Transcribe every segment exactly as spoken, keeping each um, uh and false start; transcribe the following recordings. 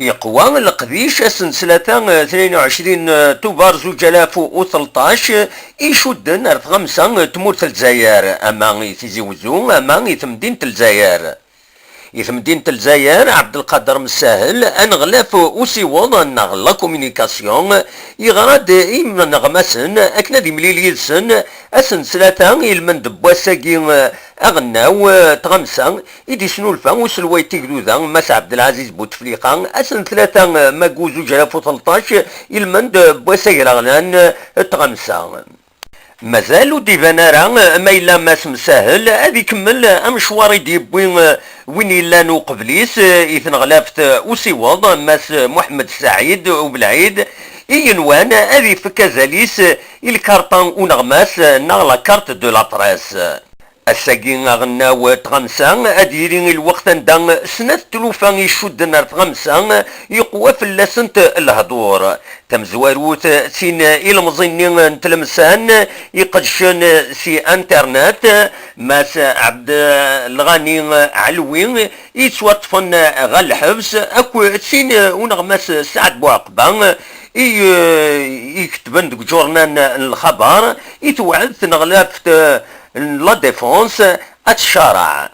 Yeqwa leqdic ass n ttlata, tnin u ɛecrin tuber zuǧ alaf u tleṭṭac, icudden ar tɣamsa n tmurt n Lezzayer, ama i Tizi Wezzu, ama i temdint n Lezzayer. I temdint n Lezzayer, Ɛebdelqader Messahel, aneɣlaf usiweḍ neɣ la communication, yeɣra-d i yimeɣmasen akken ad imlil yid-sen ass n ttlata ilmend n wass-agi aɣelnaw, tɣamsa, i d-isnulfa uselway n tigduda, Mass Ɛebdelɛaziz Butefliqa, ass n ttlata maggu zuǧ alaf u tleṭṭac, ilmend n wass agraɣlan, tɣamsa. Mazal ur d-iban ara ma yella Mass Messahel ad ikemmel amecwar i d-yewwi win yellan uqbel-is i tneɣlaft usiweḍ, Mass Muḥemmed Saɛid Ubelɛid, i yenwan ad ifek azal-is i lkarṭa uneɣmas neɣ la carte de la presse. Ass-agi aɣelnaw n tɣamsa ad yili i lweqt anda snat tlufa icudden ar tɣamsa yeqwa fell-asent lehdur. Tamezwarut, sin ilemẓi-nni n Tlemsan iqedcen si internet, Mass Ɛebdelɣani Ɛelwi, i yettwaṭṭfen ɣer lḥebs, akked sin uneɣmas Saɛd Buɛeqba i, i iketben deg uǧurnan n lxabar, i tewɛed tneɣlaft n La Défense ad tcaraɛ.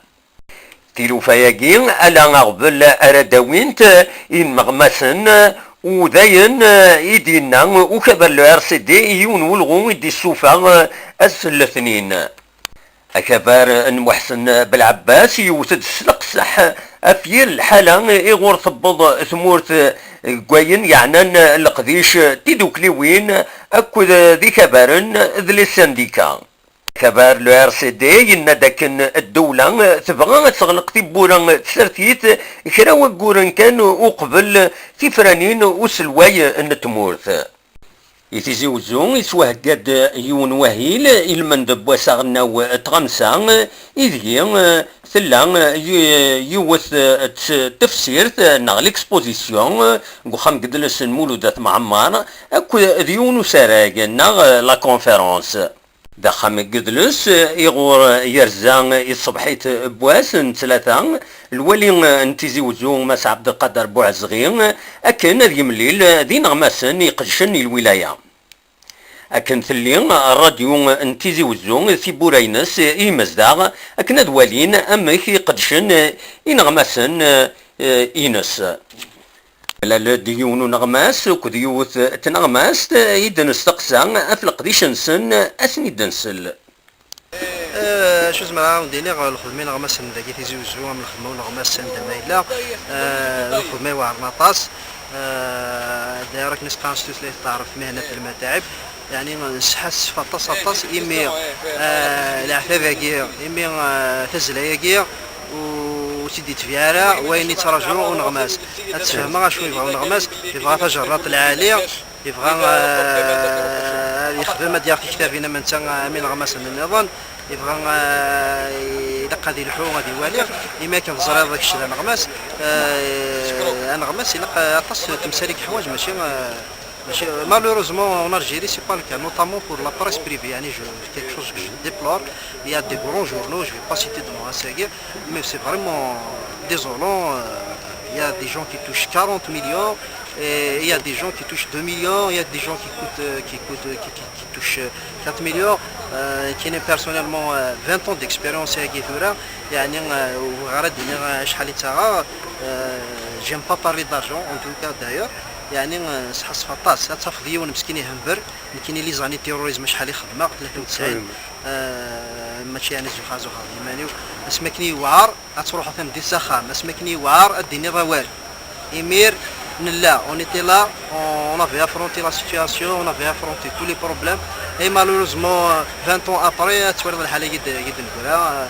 Tilufa-agi, ala aɣbel ara d-awint ineɣmasen, u dayen i d-yenna ukabar n le R C D i yiwen n welɣu i d-issufa ass n letnin. Akabar n Muḥsen Belɛebbas yewwet-d s leqseḥ ɣef yir lḥala iɣur tewweḍ tmurt deg wayen yeɛnan leqdic, tidukliwin akked d ikabaren d les syndicats. Akabar n le R C D yenna-d akken ddewla tebɣa ad teɣleq tiwwura n tsertit kra wagguren kan uqbel tifranin uselway n tmurt. I Tizi Wezzu, yettwahegga-d yiwen wahil ilmend n wass aɣelnaw n tɣamsa, ideg tella y-, yiwet n tefsirt neɣ l'exposition deg uxxam n yidles n Mulud At Mɛemmer, akked d yiwen usarag neɣ la conférence. D axxam n yidles iɣur yerza i tṣebḥit n wass n ttlata, lwali n Tizi Wezzu, Mass Ɛebdelqader Buɛezɣi, akken ad yemlil d ineɣmasen iqedcen i lwilaya. Akken telli rradyu n Tizi Wezzu, tiwwura-ines i yimezdaɣ akken ad walin amek i qeddcen ineɣmasen, eh, ines. Mlal-d yiwen uneɣmas akked yiwet tneɣmast i d-nesteqsa ɣef leqdic-nsen, ad ten-id-nsel. Eh, acu zemreɣ ad wen-d-iniɣ, lxedma n ineɣmasen dagi Tizi Wezzu, am lxedma n uneɣmas anda ma yella, eh, lxedma iweɛren aṭas. Eh, d'ailleurs, akken i s-qqaren s tutlayt n taɛrabt, mihnat lmataɛib. Yeɛni, nesḥassef aṭas, aṭas, imi, eh, leɛtab-agi, imi, eh, tazzla-agi, ur tt-id-yettbiɛ ara wayen i yettraǧu uneɣmas. Ad tfehmeɣ acu yebɣa uneɣmas, yebɣa tajernaḍt lɛali, yebɣa, eh, ad yexdem, ad yaɣ tiktabin am netta, am ineɣmasen nniḍen, yebɣa, eh, ilaq ad ilḥu, ad iwali, imi akken teẓriḍ kečč d aneɣmas, eh, aneɣmas ilaq, eh, aṭas n temsal i yeḥwaǧ, mačči, eh, mačči, malheureusement, en Algérie, c'est pas le cas, notamment pour la presse privée, yeɛni, je, quelque chose que je déplore, il y a des grands journaux, je vais pas citer de nom, hein, c'est, mais c'est vraiment désolant, euh, il y a des gens qui touchent quarante millions, et il y a des gens qui touchent deux millions, il y a des gens qui coûtent, euh, qui coûtent, qui, qui, qui touchent, euh, quatre millions. Euh, كاينين personnellement, euh, vingt ans d'expérience هاكي ثورة، يعني، euh, وغير الدنيا شحال يتساغا. Euh, j'aime pas parler d'argent, en tout cas, d'ailleurs. يعني، euh, نسحاس فطاس، تفضي ونمسكين يهمبر، نكيني les années terrorisme شحال يخدمها، ثلاثة وتسعين. Euh, ماشي يعني زوخا زوخا، يمانيو. اسمكني وعار، غتروحو تمدي ساخام، اسمكني وعار، الدنيا ضوال. Émir, là, on était là, on, on avait affronté la situation, on avait affronté tous les problèmes. Et malheureusement, euh, vingt ans après, tu vois, الحالة قد، قد نقولها.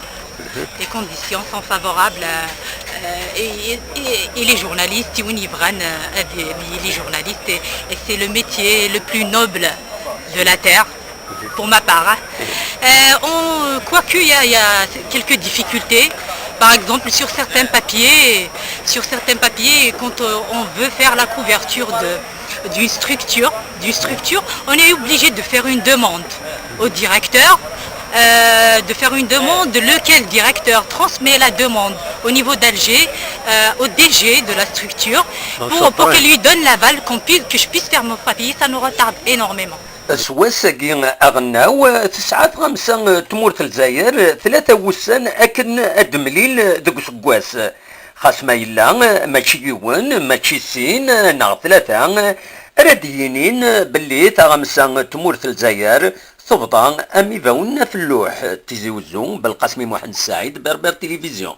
Les conditions sont favorables, euh, euh, et, et, et les journalistes, وين يبغان، euh, les journalistes, et, et c'est le métier le plus noble de la terre. Pour ma part, hein. Euh, on, quoique il y a, il y a quelques difficultés, par exemple sur certains papiers, sur certains papiers, quand, euh, on veut faire la couverture de, d'une structure, d'une structure, on est obligé de faire une demande au directeur, Euh, de faire une demande, lequel directeur transmet la demande au niveau d'Alger, euh, au D G de la structure, pour, pour qu'elle lui donne l'aval, qu'on puisse, que je puisse faire mon papier, ça nous retarde énormément. S wass-agi aɣelnaw, tesɛa tɣamsa n tmurt n Lezzayer tlata wussan akken ad d-temlil deg useggas. Xas ma yella mačči yiwen, mačči sin neɣ tlata ara d-yinin belli taɣamsa n tmurt n Lezzayer tebḍa am ibawen n At Lluḥ. Tizi Wezzu, Belqasmi Muḥend Saɛid, Berber Télévision.